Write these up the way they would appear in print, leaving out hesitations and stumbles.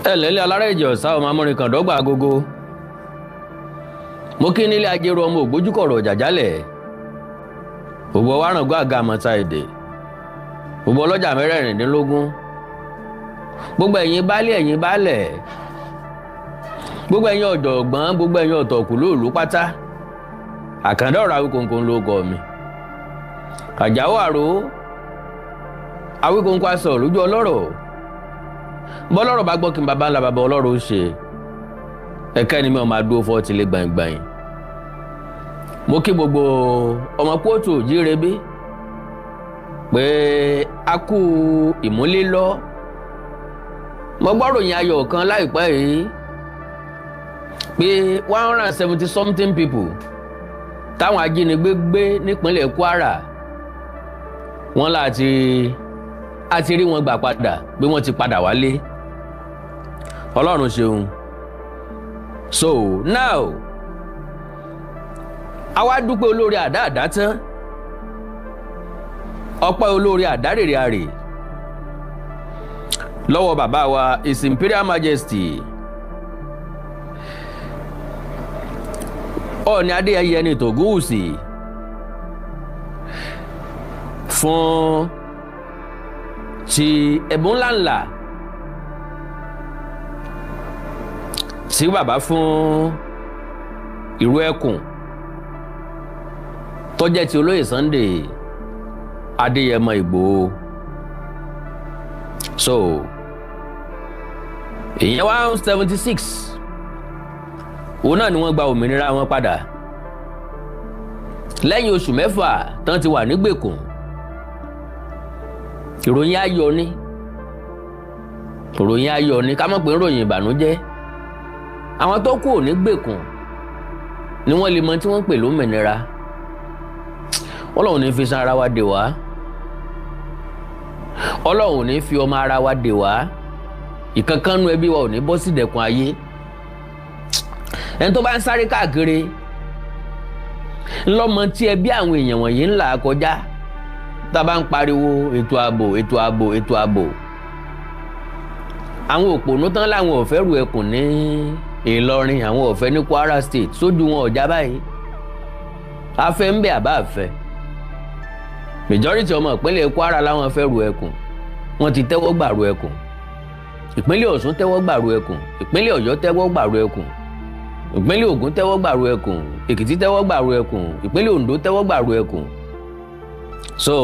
Ẹ lẹ́lẹ́ alára ìjọ ọ̀sá ọmọ amúrin kan dọ́gba agogo. Mo kí nílé ajérò ọmọ ògbójúkọ̀rọ̀ jàjálẹ̀. Gbogbo wárangó àga àmọ́ta èdè. Gbogbo ọlọ́jà mẹ́rẹ̀ẹ̀rìndínlógún. Gbogbo ẹ̀yin baálé, ẹ̀yin baálẹ̀. Gbogbo ẹ̀yin ọ̀jọ̀gbọ́n, gbogbo ẹ̀yin ọ̀tọ̀kùlú pátá. Àkàndá ọ̀rọ̀ Awíkonko ló kọ mi. Àjàó àrò Awíkonko aṣọ lójú ọlọ́rọ̀. Bọ́lọ́rọ̀ bá gbọ́ kí n bàbá ńlá bàbá ọlọ́rọ̀ ó ṣe. Ẹ̀ka ẹni mi ò máa dúró fọ́ tilé gbàngbàng. Mo kí gbogbo ọmọ kóòtù òjíire bí pé a kú ìmúlélọ́. Mo gbọ́ròyìn ayọ̀ kan láìpẹ́ yìí pé 170 something people táwọn ajínigbé gbé nípínlẹ̀ Kwara, wọ́n láti àti rí wọn gbà padà, pé wọ́n ti padà wálé. Ọlọ́run ṣeun. So now, àwa dúpẹ́ olórí àdá àdá tán, ọpẹ́ olórí àdárèrè àrè lọ́wọ́ bàbá wa His Imperial Majesty Ọọ̀ni Adéyẹyè ní Tògúwùsì fún ti ẹ̀bùn ńláńlá tí bàbá fún ìró ẹkùn tó jẹ́ ti olóyè Sunday Adéyẹmọ Ìgbòho. So ìyẹn 176 òun náà ni wọ́n gba òmìnira wọn padà lẹ́yìn oṣù 6 tán ti wà nígbèkùn. Ìròyìn ayọ̀ ni, ìròyìn ayọ̀ ni, ká mọ̀ pé ìròyìn ìbànújẹ́. Àwọn tó kù nígbèkùn ni wọ́n lè mọ tí wọ́n ń pè lómìnira. Ọlọ́run ní fi san ara wa dè wá, Ọlọ́run ní fi ọmọ ara wa dè wá. Ìkankannu ẹbí wa ò ní bọ́ sí ìdẹ̀kùn ayé. Ẹni tó bá ń sáré káàkiri ńlọmọ tí ẹbí àwọn èèyàn wọ̀nyí ń là kọjá. Tá a bá ń pariwo ètò ààbò, ètò ààbò, ètò ààbò, àwọn òpònú tán láwọn ò fẹ́ ru ẹkùn ní Ìlọrin, àwọn ò fẹ́ ní Kwara State, sójú wọn ọ̀já báyìí. Afẹ́ ń bẹ àbá àfẹ́. Majority ọmọ ìpínlẹ̀ Kwara láwọn fẹ́ ru ẹkùn, wọ́n ti tẹ́wọ́ gbà ru ẹkùn. Ìpínlẹ̀ Ọ̀ṣun tẹ́wọ́ gbà ru ẹkùn, ìpínlẹ̀ Ọ̀yọ́ tẹ́wọ́ gbà ru ẹkùn, ìpínlẹ̀ Ògùn tẹ́wọ́ gbà ru ẹkùn, Èkìtì tẹ́wọ́ gbà ru ẹkùn, ìpínlẹ̀ Oǹdó tẹ́wọ́ gbà ru ẹkùn. So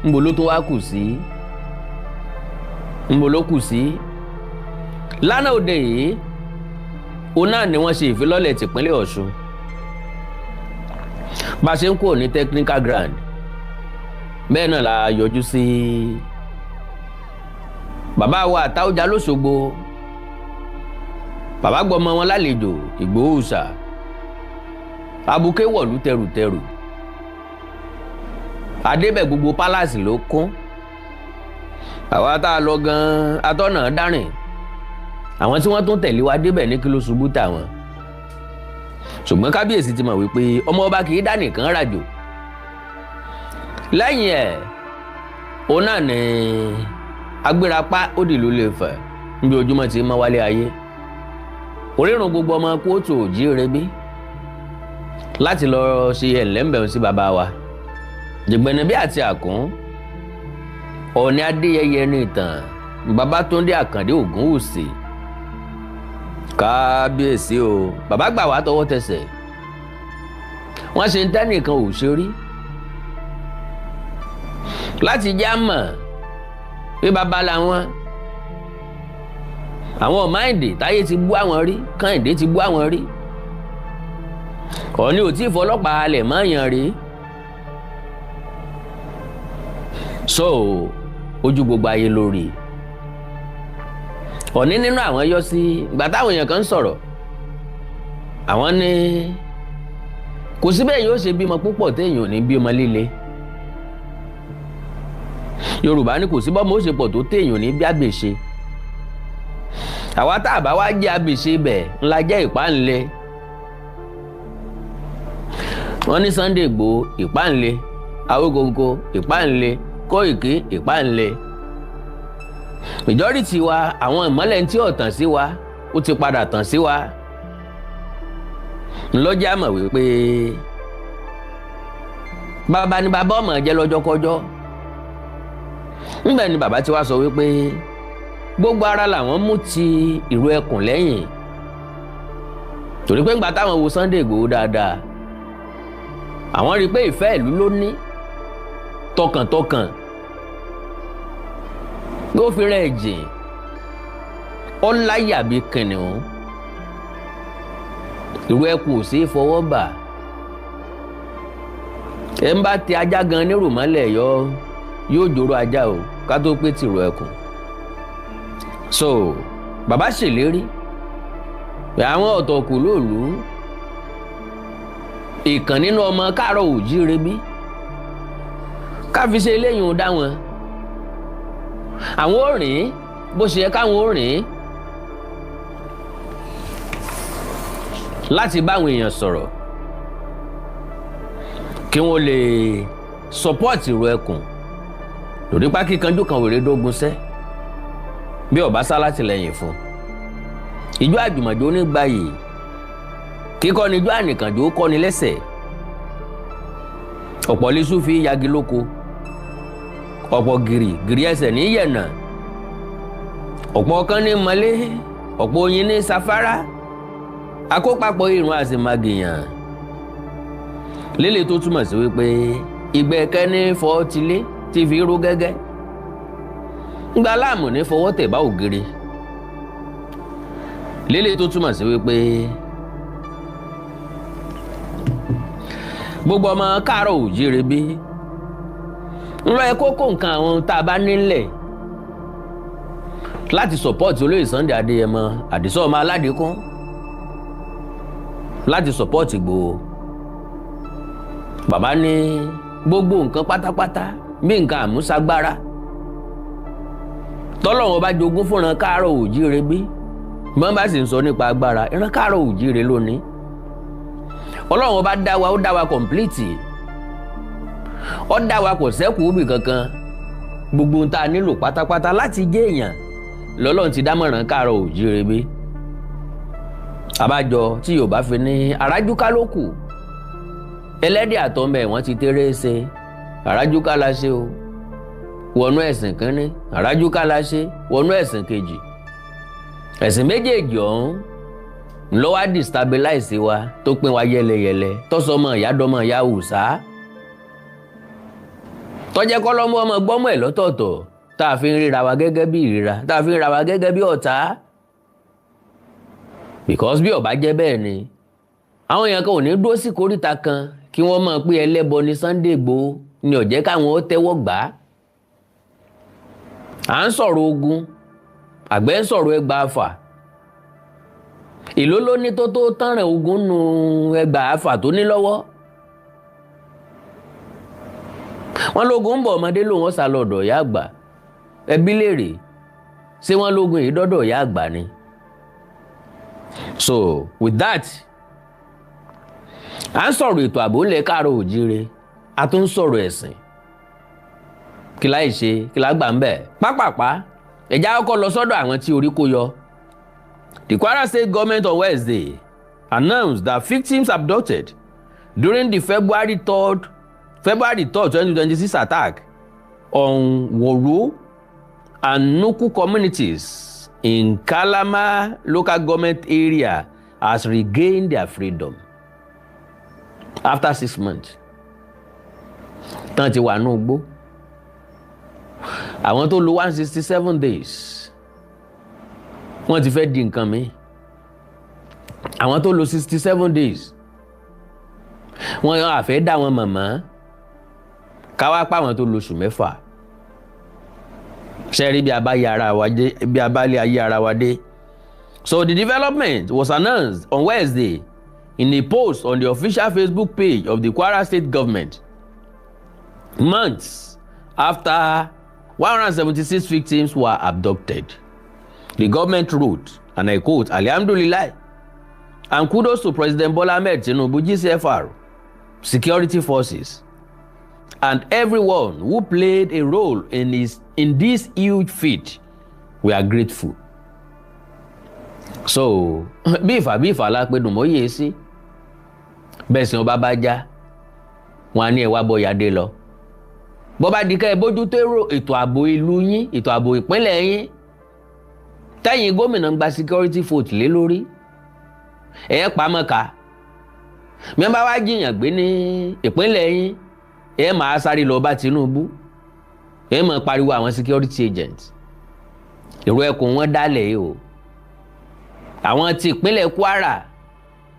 ńbo ló tó wá kù sí? Ńbo ló kù sí? Lánàá òde yìí òun náà ni wọ́n ṣe ìfilọ́lẹ̀ tìpínlẹ̀ Ọ̀ṣun. Bá a ṣe ń kúrò ní technical ground, bẹ́ẹ̀ náà la yọjú sí bàbá wa Àtáọ́jà lÓṣogbo. Bàbá gbọmọ wọn lálejò Ìgbòho ṣà abuké wọ̀lú tẹrùtẹrù. Adébẹ̀ gbogbo pálásì ló kún. Àwa tá a lọ gan-an atọ́nà dárìn. Àwọn tí wọ́n tún tẹ̀lé wa débẹ̀ ní kí ló ṣubú tàwọn. Ṣùgbọ́n kábíyèsí ti mọ̀ wípé ọmọ ọba kì í dá nìkan ràjò. Lẹ́yìn ẹ̀ òun náà ní agbérapá ó dìlú lè fẹ̀ níbi ojúmọ́ ti mọ́ wálé ayé. Orírun gbogbo ọmọ kóòtù òjíire bí láti lọ ṣe ẹ̀lẹ́mbẹ̀rún sí bàbá wa Jìgbẹ̀nẹ̀bí àti Àkún Ọọ̀ni Adéyẹyè ní ìtàn Babátúndé Àkàndé Ògúnwùsì. Kábíyèsí o, bàbá gbà wá tọwọ́ tẹsẹ̀. Wọ́n ṣe ń tẹ́nìkan ò ṣe rí láti já mọ̀ pé bàbá làwọn. Àwọn máìndì táyé ti bú àwọn rí, Kànìdé ti bú àwọn rí. Ọọ̀ni ò tí ì fọlọ́pàá alẹ̀ mọ́yàn rí. So ojú gbogbo ayé lórí Ọọ̀ni nínú àwọn yọ sí ìgbà táwọn èèyàn kan ń sọ̀rọ̀. Àwọn ní kò sí bẹ́ẹ̀ yóò ṣe bímọ púpọ̀ téèyàn ò ní bímọ líle. Yorùbá ní kò sí bọ́mọ ó ṣe pọ̀ tó téèyàn ò ní bí àgbèṣe. Àwa tá a bá wá jẹ́ àgbèṣe bẹ̀ ńlá jẹ́ ìpáǹle. Wọ́n ní Sunday Igboho ìpáǹle, Awíkonko ìpáǹle, Kóìkí ìpáǹle. Majority wa, àwọn ìmọ́lẹ̀ tí ò tàn sí wa, ó ti padà tàn sí wa. Ńlọ́jà mọ̀ wípé bàbá ni bàbá ọmọ jẹ́ lọ́jọ́kọ́jọ́. Ńbẹ̀ ni bàbá ti wá sọ wípé gbogbo ara làwọn mú ti ìró ẹkùn lẹ́yìn, torí pé ńgbà táwọn wo Sunday Igboho dáadáa, àwọn rí i pé ìfẹ́ ìlú ló ní tọkàntọkàn, ló fi rẹ̀ jìn, ó láyà bí kìnìún. Ìró ẹkùn ò sí fọwọ́ bà. Ẹ ń bá tẹ ajá gan nírò mọ́lẹ̀ yọ, yóò jòrò ajá o, ká tó pé tìrò ẹkùn. So bàbá ṣèlérí pé àwọn ọ̀tọ̀kù lóòlù ìkàn nínú ọmọ káàárọ̀ òjíire bí ká fi ṣe eléyìí ń dá wọn, àwọn ò rìn bó ṣe yẹ káwọn ò rìn láti bá àwọn èèyàn sọ̀rọ̀ kí wọ́n lè support ìró ẹkùn lórí pákíkanjú kan wèrè dógun sẹ́ bí ọba sá látìlẹ́yìn fún ìjọ àjùmọ̀jò onígbàyè kíkọ́ ni ijó ànìkànjò kọ́ni lẹ́sẹ̀. Ọ̀pọ̀ lẹ́sù fi yagi lóko, ọ̀pọ̀ gìrì gìrì ẹsẹ̀ ní yẹ̀nà, ọ̀pọ̀ kan ní mọ́lé, ọ̀pọ̀ oyin ní safara, akópapọ̀ irun àsìmagìyàn lélẹ̀, tó túmọ̀ sí wípé ìgbẹ́ kẹ́ni fọ́ tilé tí fi rú gẹ́gẹ́ ńgbà láàmú ní fọwọ́ tẹ̀ bá ògiri lélẹ̀, tó túmọ̀ sí wípé gbogbo ọmọ káàárọ̀ òjíire bí ńlọ ẹ kókó nǹkan àwọn tá a bá nílẹ̀ láti support olóyè Sunday Adéyẹmọ Àdìsá ọmọ aládìkún, láti support Ìgbòho. Bàbá ní gbogbo nǹkan pátápátá bí nǹkan àmúṣagbára tọ́lọ́wọ́n bá jogún fúnra káàárọ̀ òjíire bí wọ́n bá sì ń sọ nípa agbára ìran káàárọ̀ òjíire lónìí. Ọlọ́run bá dá wa, ó dá wa complete, ó dá wa, kò sẹ́kù òbí kankan. Gbogbo ohun tá a nílò pátápátá láti jẹ́ èèyàn lọ́lọ́run ti dámọ̀ràn káàárọ̀ òjíire bí. Àbájọ tí Yorùbá fi ní àrájúká ló kù, ẹlẹ́dẹ̀ àtọmọ ẹ̀ wọ́n ti tẹ́rẹ́ ṣe àrájúká la ṣe o wọnú ẹ̀sìn kínní, àrájúká la ṣe wọnú ẹ̀sìn kejì. Ẹ̀sìn méjèèjì ọ̀hún ló wá destabilize wa, tó pín wa yẹlẹyẹlẹ, tọ́sọmọ ìyá dọmọ ìyá òòṣà, tọ́jẹ́ kọ́lọ́mú ọmọ gbọ́mọ ẹ̀ lọ́tọ̀ọ̀tọ̀, tá a fi ń ríra wa gẹ́gẹ́ bí ìríra, tá a fi ń ríra wa gẹ́gẹ́ bí ọ̀tá. Because bí ó bá jẹ́ bẹ́ẹ̀ ni, àwọn èèyàn kan ò ní dúró sí koríta kan kí wọ́n mọ̀ pé ẹlẹ́bọ ni Sunday Igboho ni ó jẹ́ káwọn ó tẹ́wọ́ gbà á. À ń sọ̀rọ̀ ogun, àgbẹ̀ ń sọ̀rọ̀ ẹgbàá àfà. Èló ló ní tó tánrẹ̀ ogun nu ẹgbàá àfà tó ní lọ́wọ́? Wọ́n lógun ń bọ̀, ọmọdé lòun ọ̀sà lọ́dọ̀ ìyá àgbà. Ẹbí léèrè, ṣé wọ́n lógun yìí dọ́dọ̀ ìyá àgbà ni? So with that, à ń sọ̀rọ̀ ètò ààbò ńlẹ̀ káàárọ̀ òjíire, a tún ń sọ̀rọ̀ ẹ̀sìn. Kí láì ṣe kí láì gbà ń bẹ̀ pápápá, ẹ̀já kọ́kọ́ lọ sọ́dọ̀ àwọn tí orí kó yọ. The Kwara State government on Wednesday announced that victims abducted during the February 3rd, 2026 attack on Woro and Nuku communities in Kalama Local Government Area has regained their freedom after 6 months. Tán ti wà ní igbó. Àwọn tó lò 167 days, wọ́n ti fẹ́ di nǹkan mi. Àwọn tó lò 67 days, wọ́n àfẹ́ dá wọn mọ̀mọ́. Káwá pa àwọn tó lò oṣù 6. Ṣe rí bí a bá yẹ ara wa dé, bí a bá lé ayé ara wa dé. So the development was announced on Wednesday in a post on the official Facebook page of the Kwara State government, months after 176 victims were abducted. The government wrote, and I quote, "Alhamdulillah, and kudos to President Bola Ahmed Tinubu, GCFR, security forces, and everyone who played a role in this huge feat. We are grateful. So bí ìfà bí ìfà lápẹ́ dùn mọ́ yìí sí bẹ́ẹ̀ sì, wọn bá bá já wọn á ní ẹ wá bọ́ yadé lọ. Bó bá di ká ẹ bójú tó ètò ààbò ìlú yín, ètò ààbò ìpínlẹ̀ yín, tẹ́yìn gómìnà ń gba security vote lé lórí, ẹ̀ pamọ́ ká mi bá wá jiyàn gbé ní ìpínlẹ̀ yín, ẹ̀ máa sáré lọ bá Tinubu, ẹ̀ máa pariwo àwọn security agents. Èrò ẹkùn wọn dálẹ̀ yìí o. Àwọn ti ìpínlẹ̀ Kwara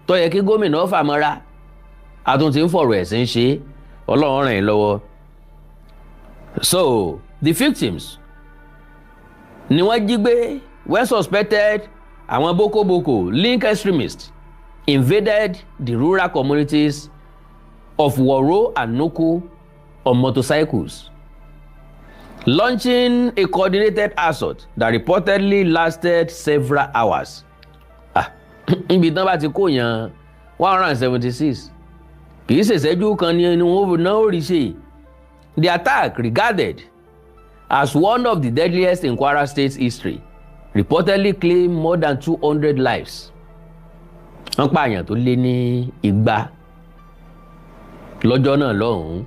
tó yẹ kí gómìnà fà mọ́ra, a tún ti ń fọ̀rọ̀ ẹ̀sìn ṣe. Ọlọ́run ràn yín lọ́wọ́. So the victims ni wọ́n jí gbé when suspected àwọn Boko Boko link extremists invaded the rural communities of Woro and Nuku on motorcycles, launching a coordinated assault that reportedly lasted several hours. Ah, níbi tán bá ti kó yan 176, kì í ṣèṣẹ́jú kan ní wọ́n náà ó rí ṣe. The attack, regarded as one of the deadliest in Kwara State's history, reportedly claimed more than 200 lives. Wọ́n pààyàn tó lé ní 200 lọ́jọ́ náà lọ́hùn-ún.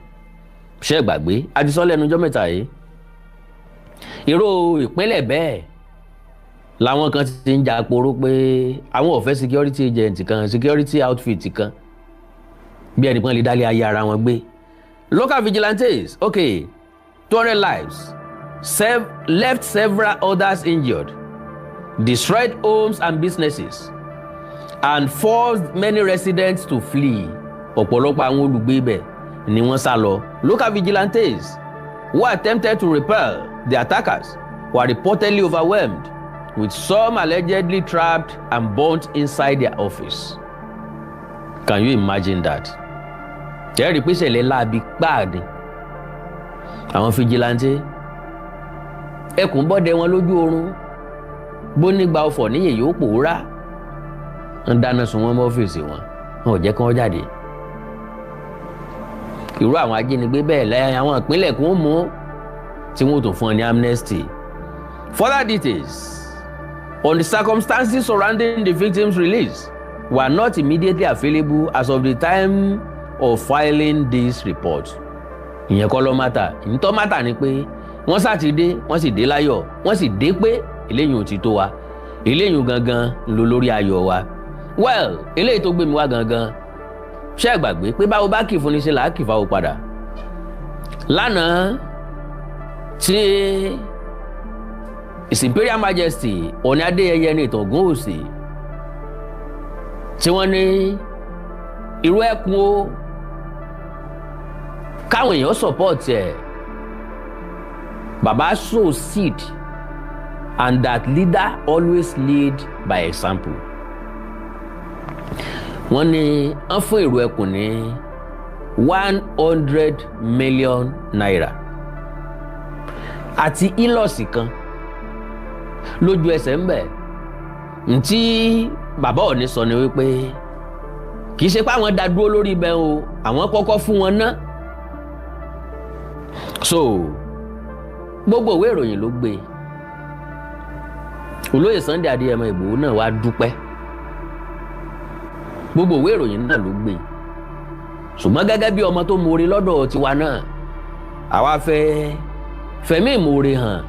Ṣé gbàgbé a ti sọ lẹ́nu ọjọ́ mẹ́ta yìí? Irú ìpínlẹ̀ bẹ́ẹ̀ làwọn kan ti ń jà poró pé àwọn ò fẹ́ security agent kan, security outfit kan, bí ẹnìkan lè dálé ayé ara wọn gbé. Local vigilantes, okay, 200 lives, left several others injured, destroyed homes and businesses, and forced many residents to flee. Ọ̀pọ̀lọpọ̀ àwọn olùgbé ibẹ̀ ni wọ́n sá lọ. Local vigilantes who attempted to repel the attackers were reportedly overwhelmed, with some allegedly trapped and burnt inside their office. Can you imagine that? Jẹ́rìí pé ìṣẹ̀lẹ̀ láabi páàdì àwọn vigilante, ẹkùn bọ́dẹ wọn lójú oorun, bó nígbà ọfọ̀ níyè yóò pòórá, ń dáná sun wọn mọ́ ọ́fíìsì wọn, wọn ò jẹ́ kí wọ́n jáde. Irú àwọn ajínigbé bẹ́ẹ̀ lẹ́yìn àwọn ìpínlẹ̀ kún mú tí wọ́n tún fún ọ ní amnesty. Further details on the circumstances surrounding the victims' release were not immediately available as of the time of filing this report. Ìyẹn kọ́ ló matter. Ìyẹn matter ni pé wọ́n sá ti dé, wọ́n sì dé láyọ̀, wọ́n sì dé pé eléyìí ò ti tó wa, eléyìí gangan ló lórí ayọ̀ wa. Well, eléyìí tó gbé mi wá gangan, ṣé ẹ gbàgbé pé báwo bá kì fún ni ṣe là á kì fáwọn padà? Lánàá tí His Imperial Majesty Ọọ̀ni Adéyẹyè Ẹnìtàn Ògúnwùsì, tí wọ́n ní irú ẹkùn o, káwọn èèyàn support ẹ̀, bàbá sow seed, and that leader always lead by example. Wọ́n ní wọ́n fún èrò ẹkùn ní ₦100 million àti Hilux kan lójú ẹsẹ̀ ń bẹ̀. Ntí bàbá Ọọ̀ni sọ ni wípé kì í ṣe pé àwọn dá dúró lórí ibẹ̀ o, àwọn kọ́kọ́ fún wọn ná. So gbogbo ìwé ìròyìn ló gbé. Olóyè Sunday Adéyẹmọ Ìgbòho náà wá dúpẹ́. Gbogbo ìwé ìròyìn náà ló gbé, ṣùgbọ́n gẹ́gẹ́ bí ọmọ tó moore lọ́dọ̀ tiwa náà, àwa fẹ́ fẹ̀mí ìmoore hàn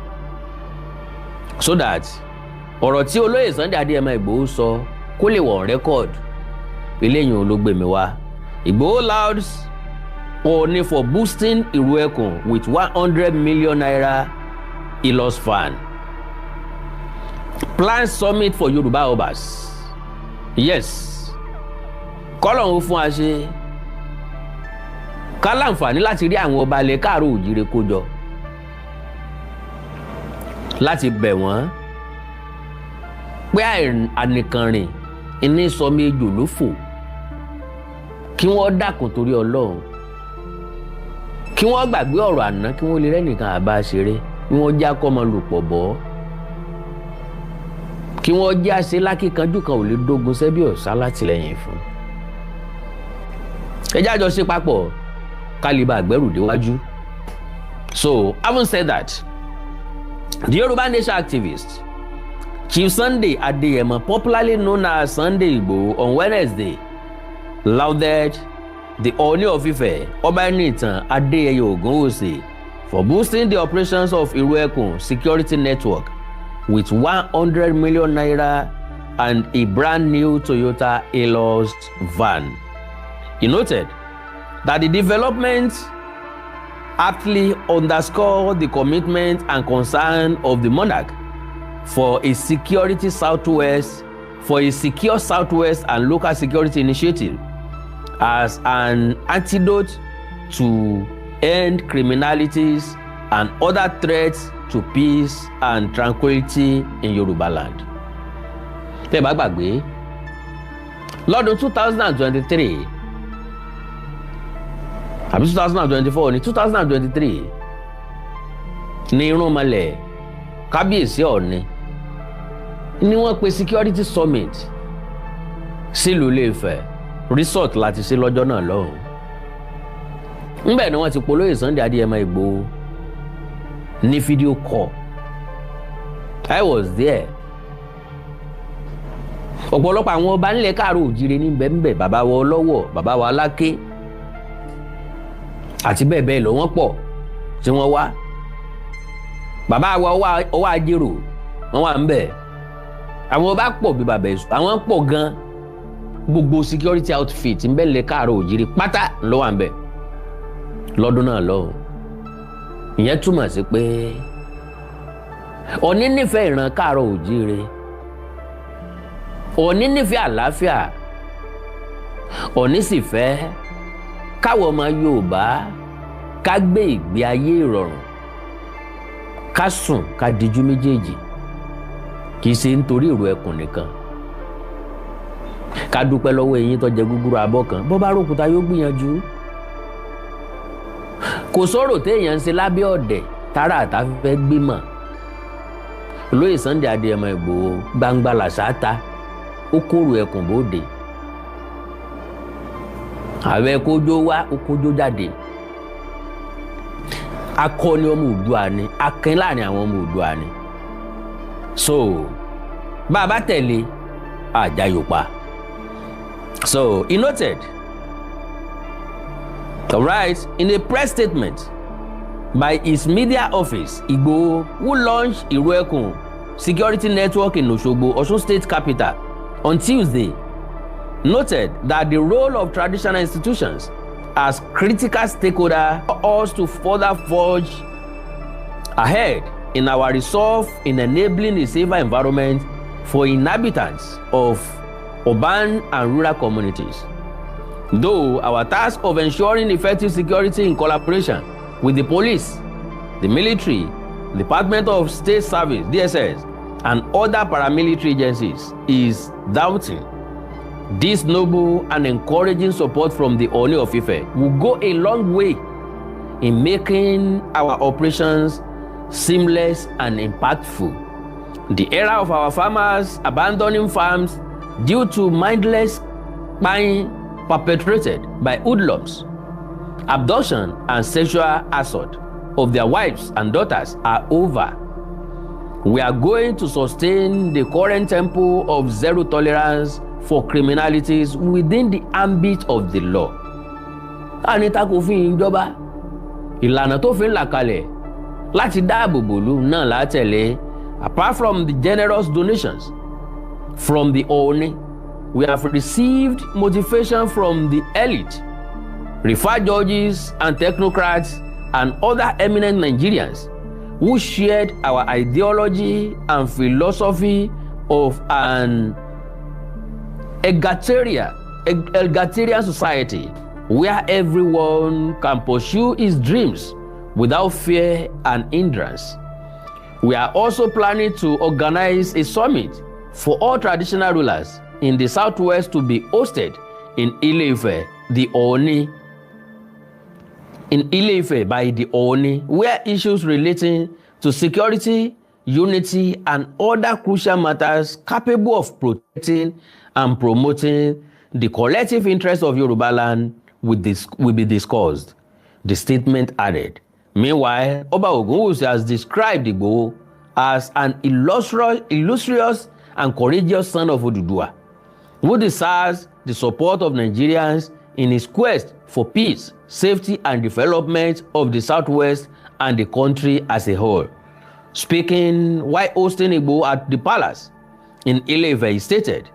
so that ọ̀rọ̀ tí olóyè Sunday Adéyẹmọ Ìgbòho sọ kó lè wọ̀ record. Eléyìí ló gbé mi wá. Ìgbòho lauds Ọọ̀ni for boosting Ìrù Ẹkùn with ₦100 million Hilux van. Plan summit for Yorùbá Obas. Yes, kọ́lọ́hún fún wa ṣe ká láǹfààní láti rí àwọn ọba ilẹ̀ káàró òjìrè kó jọ láti bẹ̀ wọ́n pé ànìkànrìn ìní sọmi ejò ló fò, kí wọ́n dákun torí Ọlọ́run, kí wọ́n gbàgbé ọ̀rọ̀ àná, kí wọ́n lè rẹ́nìkan àbá ṣeré, kí wọ́n já kọ́mọ lùpọ̀ bọ́, kí wọ́n já ṣe lákìkanjú kan ò lè dógun sẹ́bí ọ̀sá látìlẹ́yìn fún. Ẹ jájọ ṣe papọ̀ kálíbà àgbẹ̀rù déwájú. So having said that, The Yoruba Nation activist Chief Sunday Adeyemo, popularly known as Sunday Igboho, on Wednesday lauded the Ooni of Ife, Ọba Enitan Adeyeye Ogunwusi, for boosting the operations of Iruekun Security Network with ₦100 million and a brand new Toyota Hilux van. He noted that the development aptly underscored the commitment and concern of the monarch for a secure Southwest and local security initiative as an antidote to end criminalities and other threats to peace and tranquility in Yoruba land. Tẹ́ ẹ bá gbàgbé, lọ́dún 2023 àbí 2024 ní 2023 ní irúnmọlẹ̀ kábíyèsí Ọ̀ọ̀ni ni wọ́n pe security summit sílùú Ilé-Ifẹ̀ resort láti ṣe lọ́jọ́ náà lọ́hùn. Ńbẹ̀ ni wọ́n ti polóyè Sunday Adéyẹmọ Ìgbòho ní video call. I was there. Ọ̀pọ̀lọpọ̀ àwọn ọba nílẹ̀ káàró òjìrè ní bẹ́ẹ̀nbẹ́ẹ̀, bàbá wa ọlọ́wọ̀, bàbá wa aláké àti bẹ́ẹ̀ bẹ́ẹ̀ lọ, wọ́n pọ̀ tí wọ́n wá. Bàbá wa ọwọ́ ajérò, wọ́n wà ń bẹ̀. Àwọn ọba pọ̀ bí bàbá èso, àwọn pọ̀ gan. Gbogbo security outfit ń bẹ́ẹ̀ lẹ̀ káàró òjìrè pátá ló wà ń bẹ̀ lọ́dún náà lọ́hùn. Ìyẹn túmọ̀ sí pé Ọ̀ọ̀ni nífẹ̀ẹ́ ìran káàró òjìrè, Ọ̀ọ̀ni nífẹ̀ẹ́ àlàáfíà, Ọ̀ọ̀ni sì fẹ́ káwọn ọmọ Yorùbá ká gbé ìgbé ayé ìrọ̀rùn, ká sùn ká dijú méjèèjì. Kì í ṣe nítorí ìrù ẹkùn nìkan. Ká dúpẹ́ lọ́wọ́ eyín tó jẹ gúgúrú abọ́ kan, bó bá rókúta yóò gbìyànjú. Kò sọ̀rọ̀ téèyàn ń ṣe lábẹ́ ọ̀dẹ̀ tára àtà fẹ́ gbé mọ̀. Olóyè Sunday Adéyẹmọ Ìgbòho, gbangba làṣà ta, ó kóró ẹkùn bóde, ààrẹ kójó wá, ó kójó jáde. Akọni ọmọ Oòduà ni, akin láàrin àwọn ọmọ Oòduà ni. So bá a bá tẹ̀lé àjàyò pa. So he noted, alright, in a press statement by his media office, Igboho, who launched Iruekun Security Network in Osogbo, Osun State capital, on Tuesday, noted that the role of traditional institutions as critical stakeholder us to further forge ahead in our resolve in enabling a safer environment for inhabitants of urban and rural communities. Though our task of ensuring effective security in collaboration with the police, the military, Department of State Service, DSS, and other paramilitary agencies is daunting, this noble and encouraging support from the Ooni of Ife will go a long way in making our operations seamless and impactful. The era of our farmers abandoning farms due to mindless buying perpetrated by hoodlums, abduction and sexual assault of their wives and daughters are over. We are going to sustain the current tempo of zero tolerance for criminalities within the ambit of the law. Àní tako fún ìjọba, ìlànà tó fi ń là kalẹ̀ láti dáàbò bòlú náà látẹ̀lé. Apart from the generous donations from the Ooni, we have received motivation from the elite, referred judges and technocrats and other eminent Nigerians who shared our ideology and philosophy of an egalitarian society where everyone can pursue his dreams without fear and hindrance. We are also planning to organize a summit for all traditional rulers in the Southwest to be hosted in Ile-Ife, the Ooni, in Ile-Ife by the Ooni, where issues relating to security, unity, and other crucial matters capable of protecting and promoting the collective interest of Yoruba land will be discussed, the statement added. Meanwhile, Oba Ogunwusi has described Igboho As an illustrious and courageous son of Oduduwa, who deserves the support of Nigerians in his quest for peace, safety, and development of the Southwest and the country as a whole. Speaking while hosting Igboho at the palace in Ile-Ife, he stated,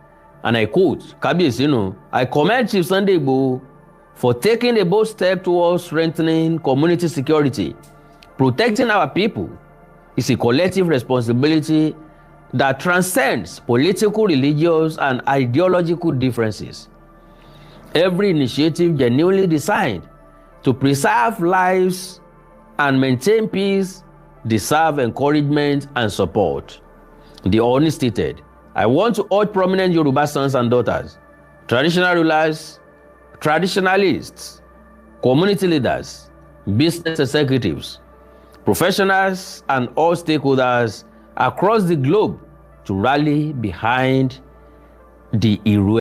and I quote, "Kábíyèsí nù, I commend Chief Sunday Igboho for taking a bold step towards strengthening community security. Protecting our people is a collective responsibility that transcends political, religious, and ideological differences. Every initiative genuinely designed to preserve lives and maintain peace deserve encouragement and support." The Ooni stated, "I want to urge prominent Yoruba sons and daughters, traditional rulers, traditionalists, community leaders, business executives, professionals, and all stakeholders across the globe to rally behind the Iru